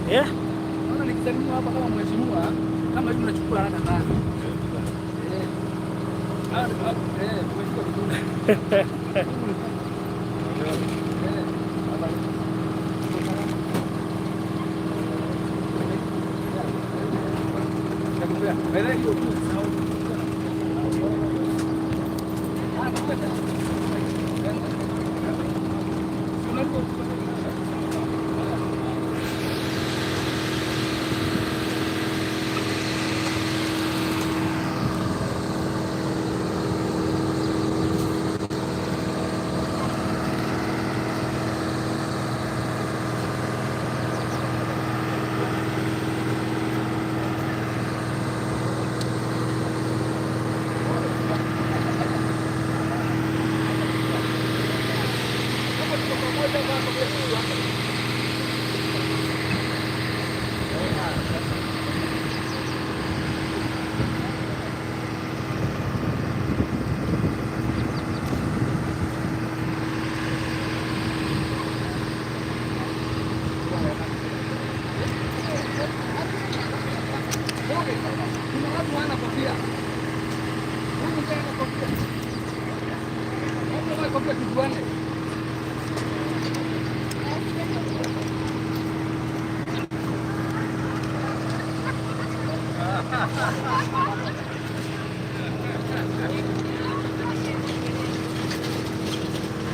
Yeah? Naona nikisalimia hapa kama mheshimiwa, kama hivi unachukua haraka sana. Eh. Ah, eh, tumeshika vizuri. Eh, hapa. Nakupea. Wewe hiyo tu. Ah, nakupea. Unalipa. Kuna watu hawana kofia. Huyu mzee hana kofia. Watu wana kofia tujuane.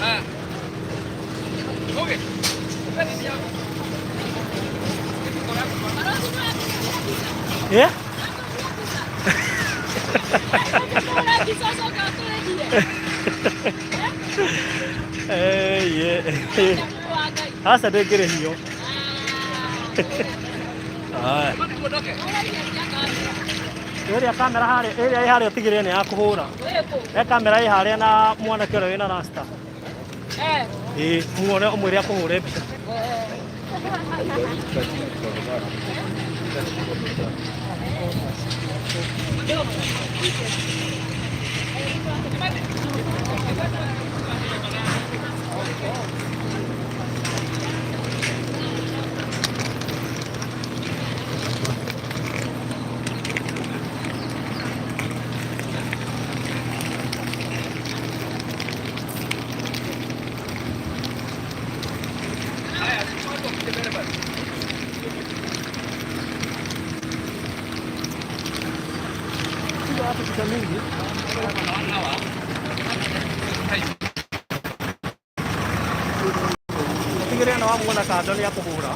Ah. Okay. Nini yako? Yeah? Eh, yeah. Sasa ndĩngĩrĩhio. Haya. Ĩrĩa kamera harĩa, ĩrĩa ĩ harĩa ũtigĩrĩre nĩ ya kũhũra. He kamera ĩ harĩa na mwanake ũrĩa wĩna rasta. Ĩĩ, muone ũmwĩre akũhũre mbica. Piga watu picha mingi. Ũtigĩrĩre nĩ wamuona kando nĩ akũhũra.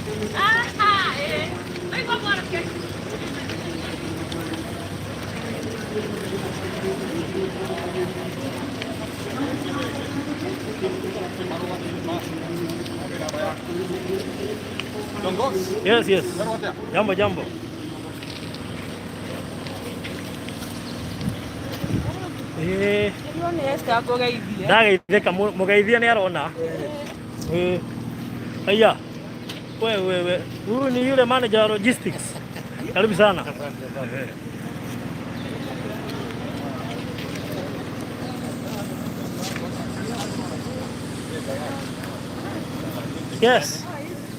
Yes. Jambo, jambo. Eh, ndageithĩka mũgeithia nĩ arona. Eh. Aya. Wewe wewe. Huyu ni yule manager wa logistics. Karibu sana. Yes.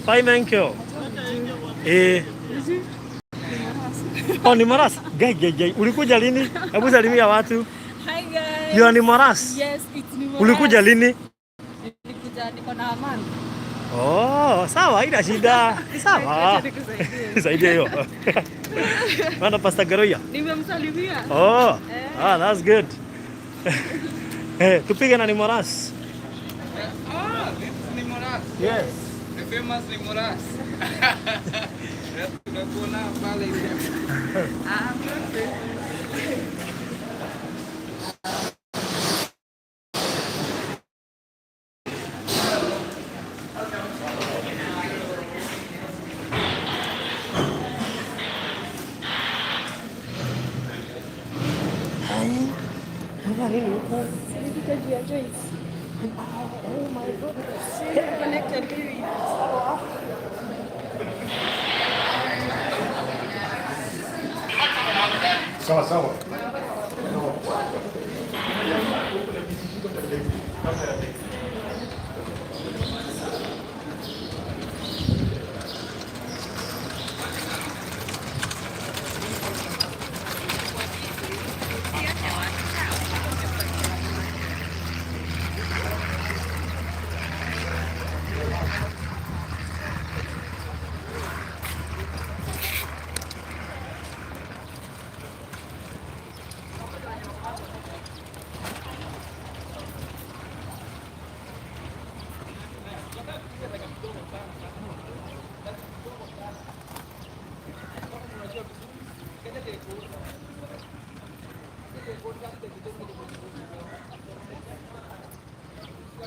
Fine, thank you. Eh. Oh, ni Maras. Gai, gai, gai. Ulikuja lini? Hebu salimia watu. Hi guys. You are ni Maras. Yes, it's Ni Ulikuja lini? Nilikuja niko na amani. Oh, sawa, haina shida. Ni sawa. Acha nikusaidie. Saidia hiyo. Maana Pastor Garoya. Nimemsalimia. Oh, ah, that's good. Eh, tupige na ni Moras. Ah, this is Nimoras. Yes. The famous Nimoras. Tunakuona pale ile. Ah, okay. Nilipita juu ya Joyce. Oh my goodness. Connected hivi. Sawa sawa.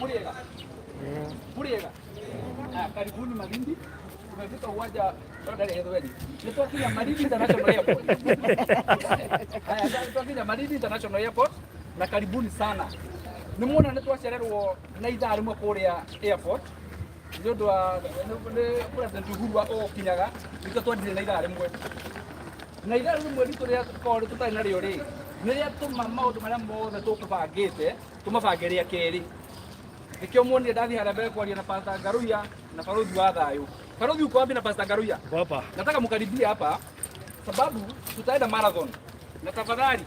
Muriega. Muriega. Ah, karibuni Malindi. Tumefika uwanja wa Ndege Nĩ twakinya Malindi International Airport. Haya, twakinya Malindi International Airport na karibuni sana. Nĩ muona nĩ twacererwo na ithaa rĩmwe kũrĩa airport nĩ ũndũ wa nĩ President Uhuru wa ũkinyaga nĩkĩo twandire na ithaa rĩmwe na ithaa rĩmwe ritũ rĩrĩa tũkorwo tũtarĩ narĩo rĩ nĩ rĩatũma maũndũ marĩa mothe tũkũbangĩte tũmabange rĩa kerĩ. Nĩkĩo muonire ndathiĩ harĩa mbere kwaria na Pastor Ngaruiya na barothi wa thayũ. Barothi, uko wapi na Pastor Ngaruiya? Uko hapa. Nataka mkaribie hapa sababu tutaenda marathon, na tafadhali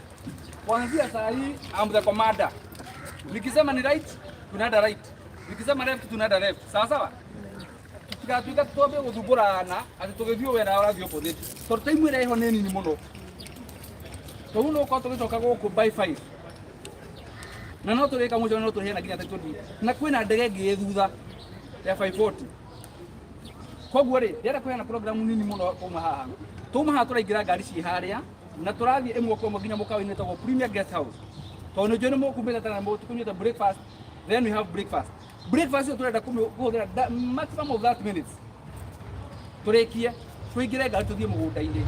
kuanzia saa hii I'm the commander. Nikisema ni right tunaenda right, nikisema left tunaenda left, sawa sawa. Tutigatuĩka twambe gũthumbũrana atĩ tũgĩthiĩ wena ũrathiĩ opposite, tondũ time ĩrĩa ĩho nĩ nini mũno. Tondũ no ũkorwo tũgĩcoka gũkũ by 5 na no tũrĩka mũico, no tũheana nginya 20, na kwĩna ndege ĩngĩ ĩ thutha ya 540. Koguo rĩ, ndĩrenda kũheana program nini mũno. Kuma haha, tuma haha tũraingĩra ngari ciĩ harĩa na tũrathiĩ ĩmwe kwa ĩmwe nginya mũkawa-inĩ wĩtagwo Premier Guest House, tondũ nĩ njũĩ nĩ mũkumĩte tene tũkũnyuĩte breakfast. Then we have breakfast. Breakfast ĩyo tũrenda kũhũthĩra maximum of 30 minutes, tũrĩkie tũingĩre ngari tũthiĩ mũgũnda-inĩ,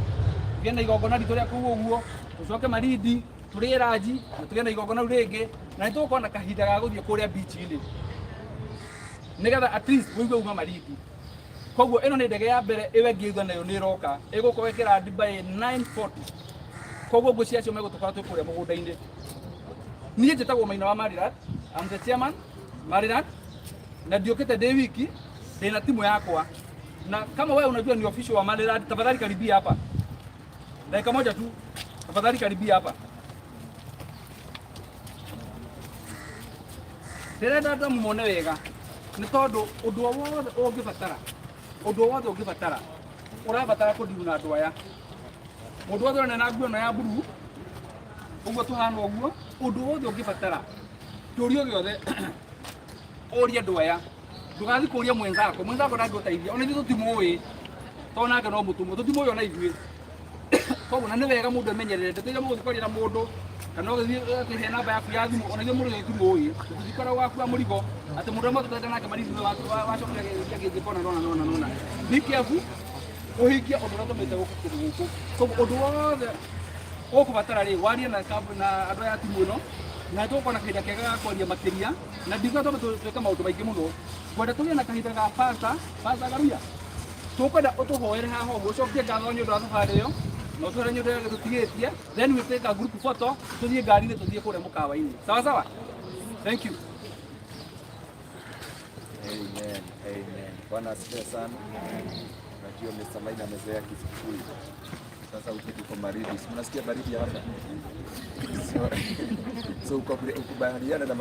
tũgĩe na igongona ritũ rĩa kũu ũguo, tũcoke Malindi tũrĩe ranji na tũgĩe na igongona rĩu rĩngĩ, na nĩ tũgũkorwo na kahinda ga gũthiĩ kũrĩa beach-inĩ nĩgetha at least ũigue uma Malindi. Koguo ĩno nĩ ndege ya mbere, ĩyo ĩngĩ thutha nayo nĩ ĩroka, ĩgũkorwo ĩkĩrandi by 9:40. Koguo ngwĩciria acio megũtũkora twĩ kũrĩa mũgũnda-inĩ. Niĩ njĩtagwo Maina wa Marirat. I'm the chairman Marirat, na ndiũkĩte ndĩ wiki, ndĩna timu yakwa. Na kama wewe unajua ni official wa Marirat, tafadhali karibia hapa, dakika moja tu, tafadhali karibia hapa. Ndĩrenda andũ muone wega nĩ tondũ ũndũ o wothe ũngĩbatara, ũndũ o wothe ũngĩbatara, ũrabatara kũndiru na andũ aya. Mũndũ wothe ũrona na nguo ĩno ya blue ũguo tũhana ũguo, ũndũ wothe ũngĩbatara, kĩũrio gĩothe ũrie andũ aya. Ndũgathiĩ kũria mwenzako, mwenzako ndangĩgũteithia. Ona ithuĩ tũtimũĩ, tondũ nake no mũtũmwo, tũtimũĩ ona ithuĩ. Koguo na nĩ wega mũndũ emenyerere ndeto iria mũgũthiĩ kwaria na mũndũ kana ũgĩthiĩ akĩhe namba yaku ya thimũ. Ona ithuĩ mũndũ ũyũ tũtimũĩ, tũtikoragwo wakua mũrigo atĩ mũndũ ũrĩa tũtenda nake Malindi wacokire agĩthiĩ kona nona nona nona. Be careful ũhingie ũndũ ũrĩa tũmĩte gũkũ kũndũ gũkũ. Koguo ũndũ wothe ũkũbatara rĩ, warie na na andũ aya a timu ĩno, na tũgũkorwo na kahinda kega ga kwaria makĩria. Na ndikuga twambe twĩke maũndũ maingĩ mũno, ngwenda tũgĩe na kahinda ga Pastor Ngaruiya. Tũkwenda ũtũhoere haha ũguo, ũcokie ngatho nĩ ũndũ wa thabarĩ ĩyo na ũtwĩre nĩ ũndũ ũrĩa tũtigĩtie. Then we take a group photo, tũthiĩ ngari-inĩ, tũthiĩ kũrĩa mũkawa-inĩ. Sawa sawa, thank you. Amen, amen. Bwana asifiwe sana. Najua Mr. Maina amezoea Kikuyu. Sasa huku tuko baridi. Si mnasikia baridi ya hapa? So ukubaliana na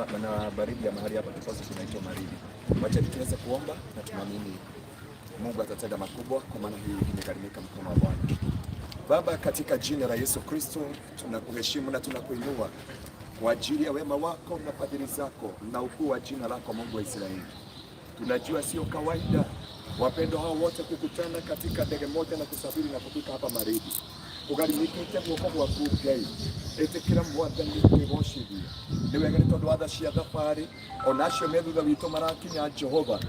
baridi ya mahali hapa because tunaitwa Malindi. Wacha tuweze kuomba na tunaamini Mungu atatenda makubwa kwa maana hii imegharimika mkono wa Bwana. Baba, katika jina la Yesu Kristo tunakuheshimu na tunakuinua kwa ajili ya wema wako na fadhili zako na ukuu wa jina lako, Mungu wa Israeli. Tunajua sio kawaida Wapendwa hao wote kukutana katika ndege moja na kusafiri na kufika hapa Maridi ũgarimĩkĩte guoko gwaku Ngai ĩtĩkĩra Mwathani kwĩgocithia nĩ wega nĩ tondũ wa tha cia thabarĩ ona acio me thutha witũ marakinya Jehova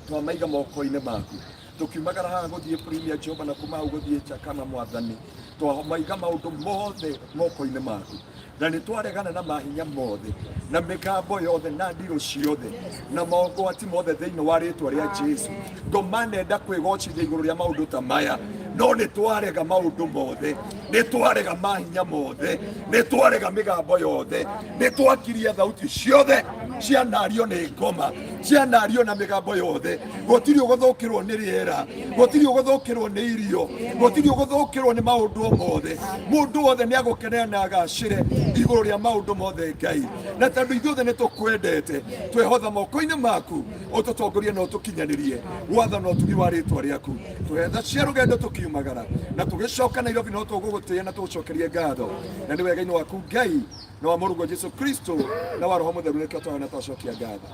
twamaiga moko-inĩ maku tukiumagara haha gũthiĩ Premier Jehova na kuma hau gũthiĩ Chakama Mwathani twamaiga maũndũ mothe moko-inĩ maku na nĩ twaregana na mahinya mothe na mĩgambo yothe na ndirũ ciothe na mogwati mothe thĩinĩ wa rĩtwa rĩa Jesu. Ngoma nenda kwĩgocithia igũrũ rĩa maũndũ ta maya no nĩ twarega maũndũ mothe, nĩ twarega mahinya mothe, nĩ twarega mĩgambo yothe, nĩ twakiria thauti ciothe cianario nĩ ngoma, cianario na mĩgambo yothe. Gũtirĩ ũgũthũkĩrwo nĩ rĩera, gũtirĩ ũgũthũkĩrwo nĩ irio, gũtirĩ ũgũthũkĩrwo nĩ maũndũ o mothe. Mũndũ wothe nĩ agũkenera na agacĩre igũrũ rĩa maũndũ mothe Ngai. Na tondũ ithuothe nĩ tũkwendete, twehotha moko-inĩ maku ũtũtongorie na ũtũkinyanĩrie watho na ũtugi wa rĩtwa rĩaku. Tũhetha cia rũgendo tũkiumagara na tũgĩcoka Nairobi no tũgũgũtĩĩa na tũgũcokerie ngatho, na nĩ wega-inĩ waku Ngai na wa mũrũguo Jesu Kristo na wa Roho Mũtheru nĩkĩo twahoya na twacokia ngatho.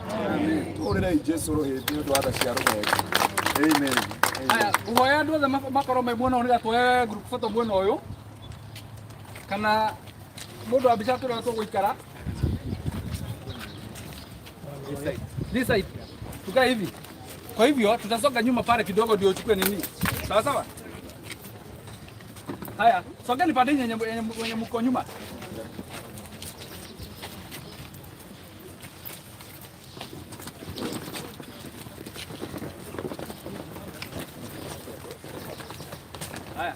Tũhũrĩrei Jesu rũhĩndĩ nĩ ũndũ wa tha cia rũgendo. Amen. Aya, nguhoya andũ othe makorwo me mwena ũyũ nĩgetha tuoe group photo mwena ũyũ kana mũndũ wa mbica tũrĩa tũgũikara this side tukae hivi. Kwa hivyo tutasonga nyuma pale kidogo ndio uchukue nini. Sawa sawa. Haya, songeni pande yenye yenye mko nyuma. Haya.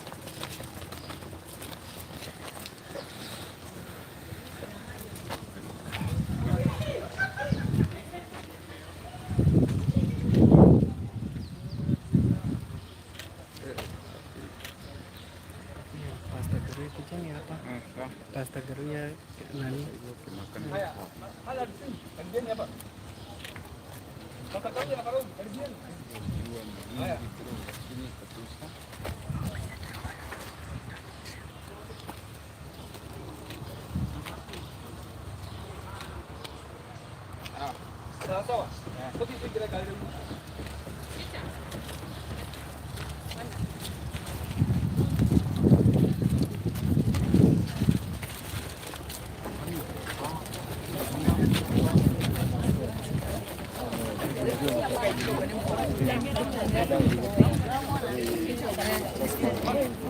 Pastor Garuya kijani hapa. Pastor Garuya nani? Haya. Haya, karibeni hapa. Sasa kaja na Karoli, karibeni. Haya. Ah, sawa sawa. Sote tuingie gari.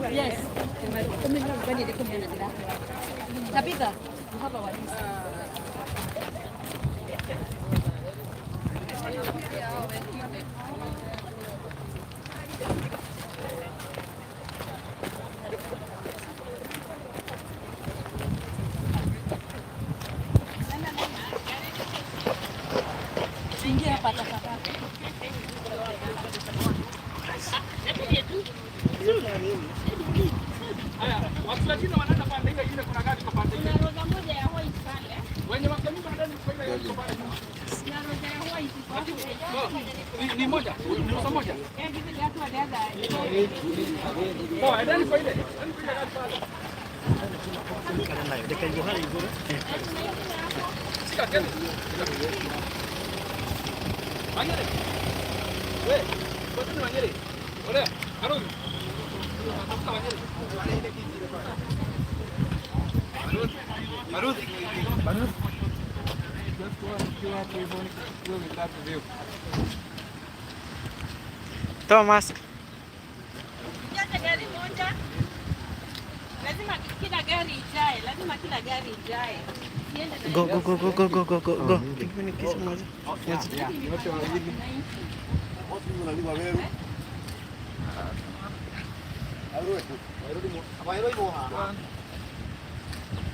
Yes. Tabitha, you have our list. Ingia hapa tafadhali. Haya, watu wengine wanaenda pande ile ile, kuna gari kwa pande ile. Kuna roza moja ya white pale. Wenye wako nyuma ndani kwa ile iko pale nyuma. Kuna roza ya white iko hapo. Ni moja, ni roza moja. Eh, hivi watu walianza. Sawa, endeni kwa ile. Endeni kwa ile gari pale. Shika kele. Wanyere. We, kwa nini Wanyere? Ole, Karoli. Tafuta Wanyere. Maruthi. Maruthi. Toa mask. Jaza gari moja. Lazima kila gari ijae, lazima kila gari ijae. Siende na Go go go go go go go go go. Pigeni kisa moja.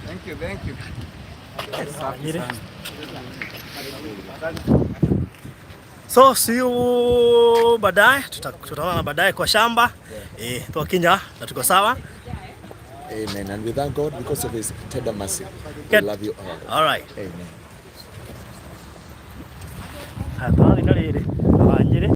Thank you, thank you. So see you baadaye, tutaona baadaye kwa shamba. Eh, twakinya na tuko sawa. Amen. And we thank God because of his tender mercy. We Good. love you all. All right. Amen. Haya, twathi na rĩrĩ.